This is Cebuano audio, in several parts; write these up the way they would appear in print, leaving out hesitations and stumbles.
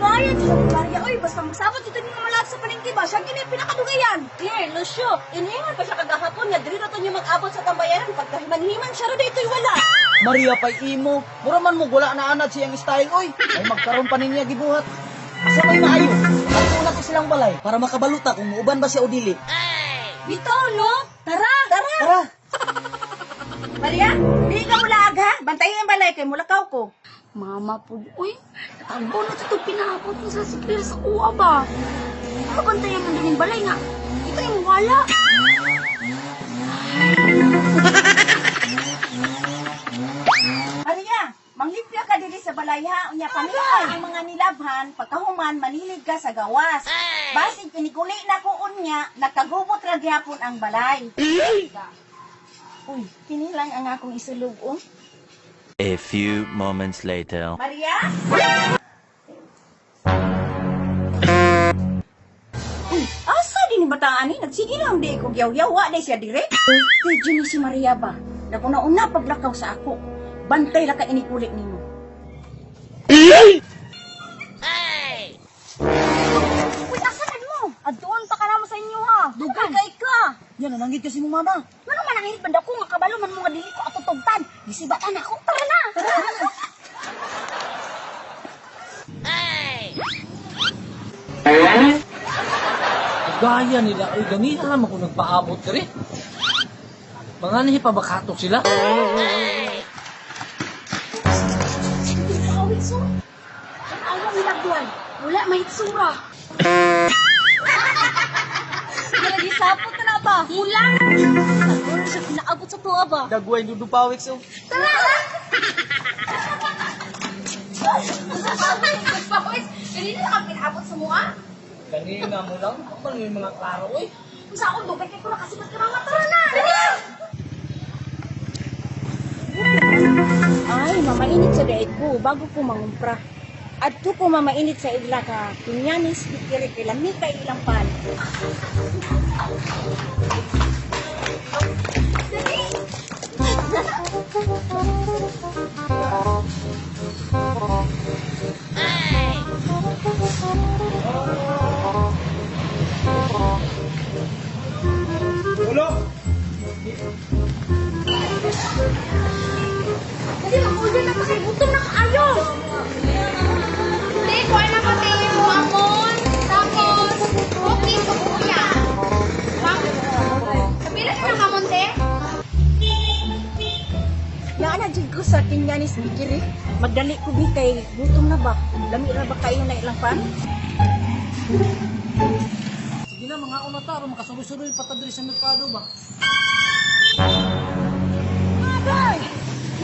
Gaya sa Maria, oy, basta magsabot dito ni mamalab sa palengke ba? Siya gini pinakadugayan. Here, Lucio, iniingon pa siya kagahapon nga diri ra to niyo mag-abot sa tambayaran pagkahiman-himan siya ra daytoy wala. Maria pay imo, mura man mo wala na anad siyang style oy. Ay magkaroon pa niya gibuhat. Asa may maayo? Adto na to silang balay para makabaluta kung muuban ba siya o dili. Bitaw, no? Tara! Tara! Tara. Maria, di ka mulaag ha. Bantayan ang balay kay mulakaw ko. Mama po, uy, tagbo na ito pinaabot mo sa si Claire sa kuha ba? Mabantayan man din yung balay nga. Ito yung wala. Maria, manglimpyo ka diri sa balay ha. Unya pamilya ang mga nilabhan, pagkahuman manilig ka sa gawas. Basig pinikuli na ko unya, nakagubot ra gyapon ang balay. Uy, kini lang ang akong isulog oh. A few moments later. Maria? Uy, asa din ni bataan ni? Nagsige lang di ko gyaw-gyaw, wa day siya dire. Uy, medyo ni si Maria ba? Naguna-una paglakaw sa ako. Bantay ra ka inikulit nimo. Uy, asa na mo? Adtuon pa ka namo sa inyo ha. Dugay kay ka. Yan nanangit kasi mong mama. Ngano man ang hirit banda ko nga kabalo man mo nga dili ko atutugtan. Gisibatan ako. Tara na. Tara na. Gaya nila, oy, ganina naman kung nagpaabot diri. Mga nahipabakatok sila. Hindi pa kawin so. Ang awang ilagwan. Wala mahitsura. Nagisapot na na ba? Mula. Tagbo siya pinaabot sa tuwa ba? Dagway dudu pawik so. Pawis, kanina na kang pinaabot sa mua. Ganina mo lang, kapal yung mga klaro, oy. Kung sa akong dugay kay ko na kasi mas mama, tara na. Tara. Ay, mamainit sa daig ko bago ko mangumpra. Adto ko mamainit sa igla ka kunyanis pikiri kay lami kay ilang pan. Ulo. Dali, mag-order na pa kay gutom na kaayo. Hindi, kuha na pati mo amon. Tapos, cookies o kuya. Kapila ka na kamonte? Yaan na jud ko sa kinyanis pikiri. Magdali ko bi kay gutom na ba? Lami ra ba kayo na ilang pan? Sige na, mga una ta, aron makasuloy-suloy pa ta diri sa merkado ba?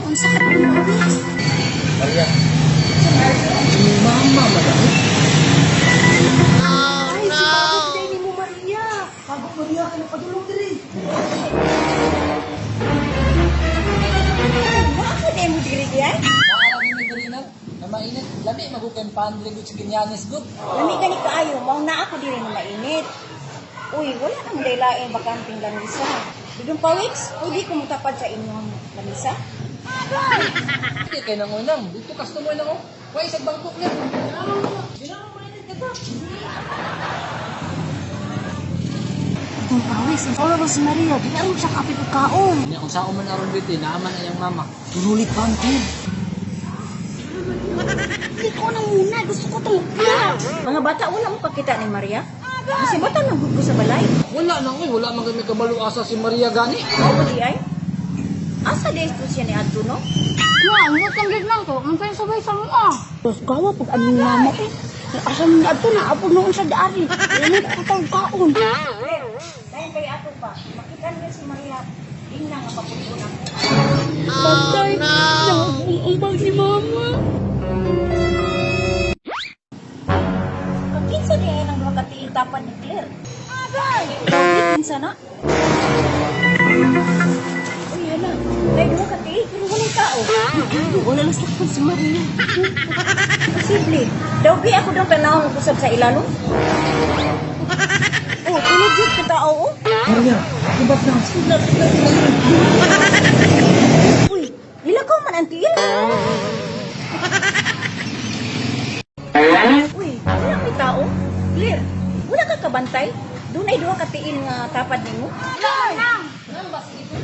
Unsa ka pa pawis? Maria. Si mama, madami. Ay, si Papa today ni mo Maria. Bago Maria ka napadulong diri. Ay, bakit ay mo diri diay? Nakalagi ni diri na, na mainit. Lami, magukay pandre gud sa Kinyanis gud. Lami gani kaayo, mao na ako diri na mainit. Uy, wala nang laylaing bakanting lamisa. Dudong pawiks, pwede ko mutapad sa inyong lamisa? Hindi kay nangunang, dito customer lang oh. Wa isang bangkok niya. Ginamang mainit ka ta. Itong pawis, ang oras si Maria, di na rin siya kapit og kaon. Nya kung saan man aron dito, naaman na iyang mama. Tunulit pangkin. Hindi ko na muna, gusto ko itong Mga bata, wala mo kakita ni Maria? Masibatan ang ko sa balay. Wala na oy, wala man kami kabalo asa si Maria gani. Mao ba di ay? Asa di ito siya ni Adto, no? Nga, ang gutang gid lang ko. Ang sabay sa mua. Tapos gawa pag ano yung mama ko. Asa mo na ato na, apo noon sa dari. Ano ko katawag kaon. Dahil kay ato pa, makita niya si Maria, tingnan nga papulo na. Bantay, nakabuong si mama. Kakinsa di ay nang duha ka tiil tapad ni Claire? Agay! Kinsa na? Uy, yan na. May duha ka tiil, pero walang tao. Wala lang sakpan si Maria. Posible. Daw bi ako daw tanawon kusab sa ilalom. Oh, tulog jud ka tao, oh. Maria, ibat na. Uy, nilakaw man ang tiil. Uy, Claire, wala ka kabantay? Dunay duha ka tiil nga tapad nimo? Nang. Nang ba sige.